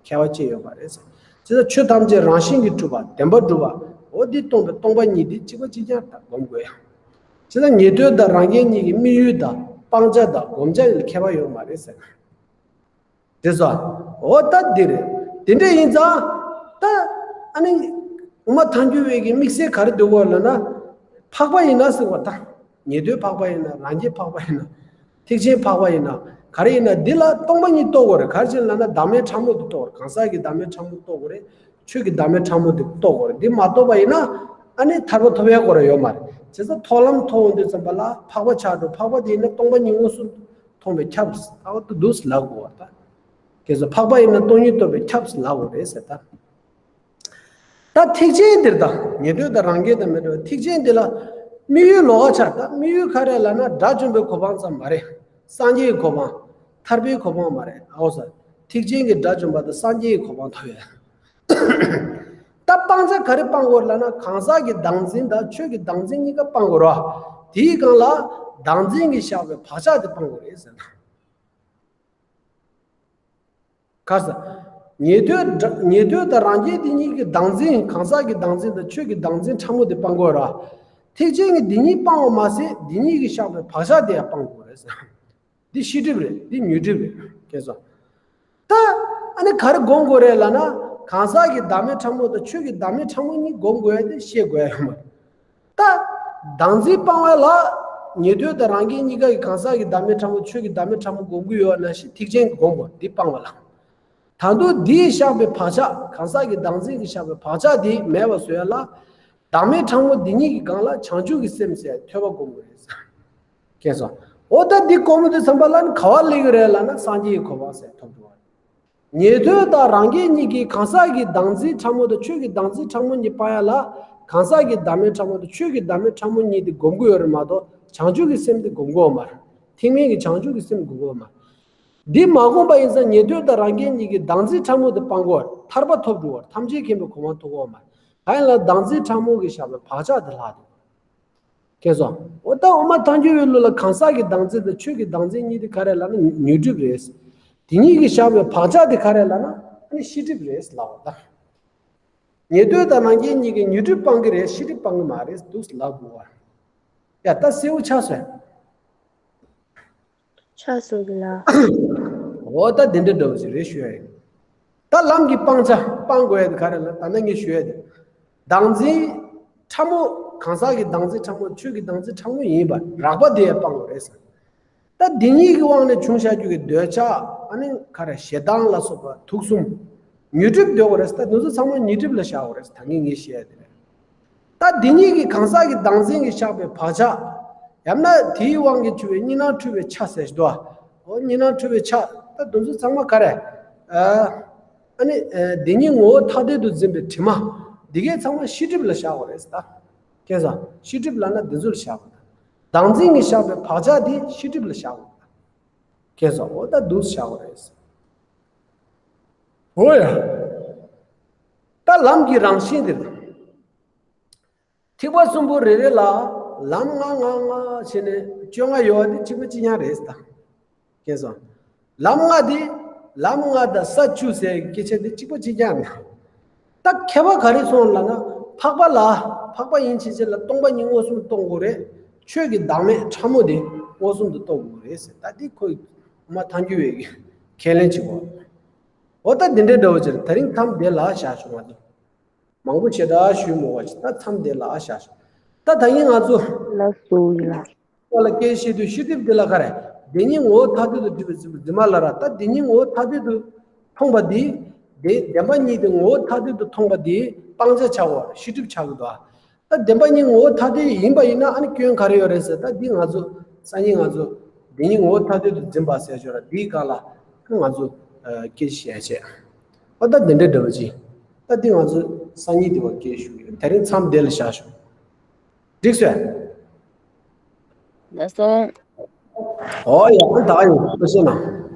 ཁྱད་པར་ཅན་ཡོད་པ་རེད་ཟེར། བྱས་ཙང་ཆོས་ཐམས་ཅད་རང་བཞིན་གྱིས་གྲུབ་པ་བདེན་པར་གྲུབ་པ། འོ་འདི་སྟོང་པའི་སྟོང་པ་ཉིད་འདི་གཅིག་པ་གཅིག་རྐྱང་ལྟར་སྒོམ་དགོས་ཡ། བྱས་ཙང་ཉན་ཐོས་དང་རང་རྒྱལ་གཉིས་ཀྱི་དམིགས་ཡུལ་དང་སྤང་བྱ་དང་སྒོམ་བྱ་ལ་ཁྱད་པར་ཡོད་མ་རེད་ཟེར། དེ་ཚོ། འོ་ད་འདི་རེད། དེ་འདྲ་ཡིན་ཙང་། ད། ཨ་ནི། དབུ་མ་ཐལ་འགྱུར་བའི་གི་དམིགས་བསལ་ག་རེ་འདུག་གོ་ལབ་ན། འཕགས་པ་ཡིན་ན་ཟེར་བ་དང་། ཉན་ཐོས་འཕགས་པ་ཡིན་ན་རང་རྒྱལ་འཕགས་པ་ཡིན་ན། ཐེག་ཆེན་འཕགས་པ་ཡིན་ན། ག་རེ་ཡིན་ན་འདི་ལ་སྟོང་པ་ཉིད་རྟོགས་དགོས་རེད། ག་རེ་བྱས་ལབ་ན་བདག་མེད་ཕྲ་མོ་དེ་རྟོགས་དགོས་རེད། གང་ཟག་གི་བདག་མེད་ཕྲ་མོ་རྟོགས་དགོས་རེད། ཆོས་ཀྱི་བདག་མེད་ཕྲ་མོ་དེ་རྟོགས་དགོས་རེད། འདི་མ་རྟོགས་པ་ཡིན་ན་ཨ་ནི་ཐར་པ་ཐོབ་ཡ་དགོས་ར་ཡོད་མ་རེད། བྱས་ཙང་མཐོང་ལམ་མཐོང་འོང་དུས་ཙམ་པ་ལ་འཕགས་པ་ཆགས་འགྲོ། འཕགས་པ་དེ་ཡིན་ན་སྟོང་པ་ཉིད་མངོན་སུམ་མཐོང་བས་ཁྱབ་ཟེར། ཨ་འོ་དེ་འདུག་སེ་ལབ་དགོས་པ་ད། གལ་སྲིད་འཕགས་པ་ཡིན་ན་སྟོང་ཉིད་རྟོགས་པས་ཁྱབ་ཟེར་ལབ་དགོས་རེད་ཟེར་ད། ད་ཐེག་ཆེན་འདིར་ད་ཉན་ཐོས་དང་རང་རྒྱལ་དང་མི་འདྲ་བའི་ཐེག་ཆེན་འདི་ལ་དམིགས་ཡུལ་ལོགས་ཀ་ཆགས། ད་དམིགས་ཡུལ་ག་རེ་ལབ་ན་དགྲ་བཅོམ་པའི་གོ་འཕང་ཙམ་མ་རེད། སངས་རྒྱས་ཀྱི་གོ་འཕང་། ཐར་པའི་གོ་འཕང་མ་རེད། ཨའོ་ས། ཐེག་ཆེན་གྱི་དགྲ་བཅོམ་པ་དང་སངས་རྒྱས་ཀྱི་གོ་འཕང་ཐོབ་ཡ། ད་སྤང་བྱ་ག་རེ་སྤང་དགོས་ལབ་ན་གང་ཟག་གི་བདག་འཛིན་དང་ཆོས་ཀྱི་བདག་འཛིན་གཉིས་ཀ་སྤང་དགོས་ར། དེའི་སྒང་ལ་བདག་འཛིན་གྱིས་བཞག་པའི་བག་ཆགས་དེ་སྤང་དགོས་རེད་ཟེར་ན། ག་ས། ཉན་ཐོས་དགྲ་ཉན་ཐོས་དང་རང་རྒྱལ་དེ་གཉིས་ཀྱི་བདག་འཛིན། གང་ཟག་གི་བདག་འཛིན་དང་ཆོས་ཀྱི་བདག་འཛིན་ཕྲ་མོ་དེ་སྤང་དགོས་ར། ཐེག་ཆེན་གྱི་འདི་གཉིས་སྤང་བ་མ་ཟད་འདི་གཉིས་ཀྱིས་བཞག་པའི་བག་ཆགས་དེ་ཡང་སྤང་དགོས་རེད་ཟེར། འདི་ཤེས་སྒྲིབ་རེད། འདི་ཉོན་སྒྲིབ་རེད། ཁྱེད་ཚོ། ད་ཨ་ནི་ག་རེ་སྒོམ་དགོས་རེད་ལབ་ན། གང་ཟག་གི་བདག་མེད་ཕྲ་མོ་དང་ཆོས་ཀྱི་བདག་མེད་ཕྲ་མོ་གཉིས་སྒོམ་དགོས་ཡ་དེ་ཤེས་དགོས་ཡ་ཡོད་མ་རེད། ད་བདག་འཛིན་སྤང་བ་ལ་ཉན་ཐོས་དང་རང་རྒྱལ་གཉིས་ཀ་གི་གང་ཟག་གི་བདག་མེད་ཕྲ་མོ་ཆོས་ཀྱི་བདག་མེད་ཕྲ་མོ་སྒོམ་གྱི་ཡོད་ན་ཞེས་ཐེག་ཆེན་གྱིས་སྒོམ་དགོས། འདི་སྤང་བ་ལ། ད་དུང་འདིས་བཞག་པའི་བག་ཆགས། གང་ཟག་གི་བདག་འཛིན་གྱིས་བཞག་པའི་བག་ཆགས་དེ་མེད་པ་བཟོ་ཡ་ལ། བདག་མེད་ཕྲ་མོ་འདི་གཉིས་ཀྱི་སྒང་ལ་བྱང་ཆུབ་ཀྱི་སེམས་ཟེར་ཐོས་པ་སྒོམ་དགོས་རེད། ཁྱེད་ཚོ། འོ་ད་འདི་སྒོམ་དུས་ཙམ་པ་ལ་ནི་ག་བ་སླེབས་ཀྱི་རེད་ལབ་ན་སངས་རྒྱས་ཀྱི་གོ་འཕང་ཟེར་ཐོབ་འགྲོ་བ་རེད། ཉན་ཐོས་དང་རང་རྒྱལ་གཉིས་ཀྱིས་གང་ཟག་གི་བདག་འཛིན་ཕྲ་མོ་དང་ཆོས་ཀྱི་བདག་འཛིན་ཕྲ་མོ་གཉིས་སྤང་ཡ་ལ། གང་ཟག་གི་བདག་མེད་ཕྲ་མོ་དང་ཆོས་ཀྱི་བདག་མེད་ཕྲ་མོ་གཉིས་དེ་སྒོམ་གྱི་ཡོད་རེད་མ་གཏོགས་བྱང་ཆུབ་ཀྱི་སེམས་དེ་སྒོམ་གྱི་ཡོད་མ་རེད། ཐེག་དམན་གྱི་བྱང་ཆུབ་ཀྱི་སེམས་སྒོམ་གྱི་ཡོད་མ་རེད། འདི་མ་སྒོམ་པ་ཡིན་ཙང་ཉན་ཐོས་དང་རང་རྒྱལ་གཉིས་ཀྱིས་བདག་འཛིན་ཕྲ་མོ་དེ་སྤང་དགོས་པར་ཐར་པ་ཐོབ་འགྲོ་བར་ཐམས་ཅད་མཁྱེན་པའི་གོ་འཕང་ཐོབ་དགོས་པ་མ་རེད། གང་ཡིན་ལ་བདག་འཛིན་ཕྲ་མོ་གིས་བཞག་པའི་བག་ཆགས་དེ་ལྷག་འདུག་ཁྱེད་ཚོ། འོ་ད་དབུ་མ་ཐལ་འགྱུར་བའི་ལུགས་ལ་གང་ཟག་གི་བདག་འཛིན་དང་ཆོས་ཀྱི་བདག་འཛིན་གཉིས་དེ་ག་རེ་ལབ་ན་ཉོན་སྒྲིབ་རེད། དེ་གཉིས་ཀྱིས་བཞག་པའི་བག་ཆགས་དེ་ག་རེ་ལབ་ན་ཨ་ནི་ཤེས་སྒྲིབ་རེད་ལབ་པ་ད། ཉན་ཐོས་དང་རང་རྒྱལ་གཉིས་ཀྱིས་ཉོན་སྒྲིབ་སྤང་གི་རེད། ཤེས་སྒྲིབ་སྤང་གི་མ་རེད་འདུག་ལབ་དགོས་པ། ཡ་ད་གསལ་པོ་ཆགས་སོང་། ཆགས་སོང་གི་ལ། འོ་ད་དེ་འདྲ་འདྲ་བོ་ཞིག་རེད་ཞུ་ཡ་ཡིན། ད་ལམ་གྱི་སྤང་བྱ་སྤང་དགོས་ཡ་དེ་ག་རེ་ལ་ད་ནི་ངས་ཞུ་ཡ་དེ། བདག་འཛིན་ཕྲ་མོ། གང་ཟག་གི་བདག་འཛིན་ཕྲ་མོ། ཆོས་ཀྱི་བདག་འཛིན་ཕྲ་མོ་ཡིན་པ་རགས་པ་དེ་ཡ་སྤང་དགོས་རེད་ཟེར། ད་འདི་གཉིས་ཀྱི་དབང་ནས་བྱུང་བཞག་རྒྱུ་གི་འདོད་ཆགས། ཨ་ནི་ག་རེ་ཞེ་སྡང་ལ་སོགས་པ་དུག་གསུམ། ཉོན་སྒྲིབ་འདོད་དགོས་རེད་ཟེར། ད་འདི་ཚོ་ཚང་མ་ཉོན་སྒྲིབ་ལ་བཞག་དགོས་རེད་ཟེར། ད་ངས་ངས་བཤད་ཡ་དེ་རེད། ད་འདི་གཉིས་ཀྱི་གང་ཟག་གི་བདག་འཛིན་གྱིས་བཞག་པའི་བག་ཆགས། ཡང་ན་དེའི་དབང་གིས་བྱུང་བའི་གཉིས་སྣང་འཁྲུལ་བའི་ཆ་ཟེར་ཞིག་འདུག་ཨ། འོ་གཉིས་སྣང་འཁྲུལ་བའི་ཆ། ད་འདི་ཚོ་ཚང་མ་ག་རེ། ཨ་ནི་འདི་ཉིད་ངོ་བོ་ཐ་དད་དུ་འཛིན་པའི་དྲི་མ། འདི་གས་ཚང་མ་ཤེས་སྒྲིབ་ལ་བཞག་དགོས་རེད་ཟེར་ད། མཁྱེན་སོང་། ཤེས་སྒྲིབ་ལབ་ན་འདི་ཚོ་ལ་བཞག་དགོས། བདག་འཛིན་གྱིས་བཞག་པའི་བག་ཆགས་འདི་ཤེས་སྒྲིབ་ལ་བཞག་དགོས། མཁྱེན་སོང་། འོ་ད་འདུག་བཞག་དགོས་རེད། འོ་ཡ། ད་ལམ་གྱི་རང་བཞིན་འདི་རེད། ཐེག་པ་གསུམ་པོ་རེ་རེ་ལ་ལམ་ལྔ་ལྔ་ལྔ་བྱས་ནས་བཅོ་ལྔ་ཡོད་པ་འདི་གཅིག་པ་གཅིག་རྐྱང་རེད་ད། མཁྱེན་སོང་། ལམ་ལྔ་འདི། ལམ་ལྔ་དང་ས་བཅུ་ཟེར་སྐད་ཆ་འདི་གཅིག་པ་གཅིག་རྐྱང་རེད། ད་ཁྱད་པར་ག་རེ་སོང་ལབ་ན། འཕགས་པ་ལ། འཕགས་པ་ཡིན་ཕྱིན་ཆད་ལ་སྟོང་པ་ཉིད་མངོན་སུམ་དུ་རྟོགས་དགོས་རེད། ཆོས་ཀྱི་བདག་མེད་ཕྲ་མོ་དེ་མངོན་སུམ་དུ་རྟོགས་དགོས་རེད་ཟེར། ད་འདི་ཁོས་མ་ཐང་རྒྱུ་བའི་ཁས་ལེན་བྱེད་དགོས། འོ་ད་འདི་འདྲའི་འདྲ་བོ་ཅིག་རེད། ད་རིང་མཚམས་འདི་ལ་བཞག་ཞུ་བ་ཅིག་མང་པོ་ཞེ་དྲག་ཞུས་མོ་བ་ཅིག་ད་མཚམས་འདི་ལ་བཞག་ཞུ། ད་ད་ཡིན་ང་ཚོ། ལགས་སོ་ཡིན་ལགས། ལ་སྐད་བཤད་དུས་ཤེས་སྒྲིབ་འདི་ལ་ག་རེ། བདེན་གཉིས་ངོ་བོ་ཐ་དད་དུ་སྒྲིབ་པའི་འཛིན་པ་ལ་ར། ད་བདེན་གཉིས་ངོ་བོ་ཐ་དད་དུ་མཐོང་བ་འདི། དེ་བདེན་པ་གཉིས་དེ་ངོ་བོ་ཐ་དད་དུ་མཐོང་བ་འདི་སྤང་བྱ་ཆགས་པ་ཤེས་སྒྲིབ་ཆགས་ཀྱི་འདུག་ད་བདེན་པ་གཉིས་ངོ་བོ་ཐ་དད་ཡིན་པ་ཡིན་ན་ཨ་ནི་སྐྱོན་ག་རེ་ཡོད་རེད་ཟེར། ད་འདི་ང་ཚོ་སང་ཉིན་ང་ཚོ་བདེན་གཉིས་ངོ་བོ་ཐ་དད་དུ་འཛིན་པ་ཟེར་ཞོར་འདིའི་སྒང་ལ་ང་ཚོ་སྐད་ཆ་བཤད་བྱས། ཨོ་ད་འདི་འདྲའི་འདྲ་བོ་ཅིག་ད་འདི་ང་ཚོ་སང་ཉིན་འདི་བ་སྐད་ཞུ་གི་ཡོད། དེ་རིང་མཚམས་འདི་ལ་བཞག་ཞུ། འགྲིག་སོང་། ལགས་སོ། ཨོ་ཡ་ཨ་ད་ཡིན་ཐུགས་རྗེ་གནང་།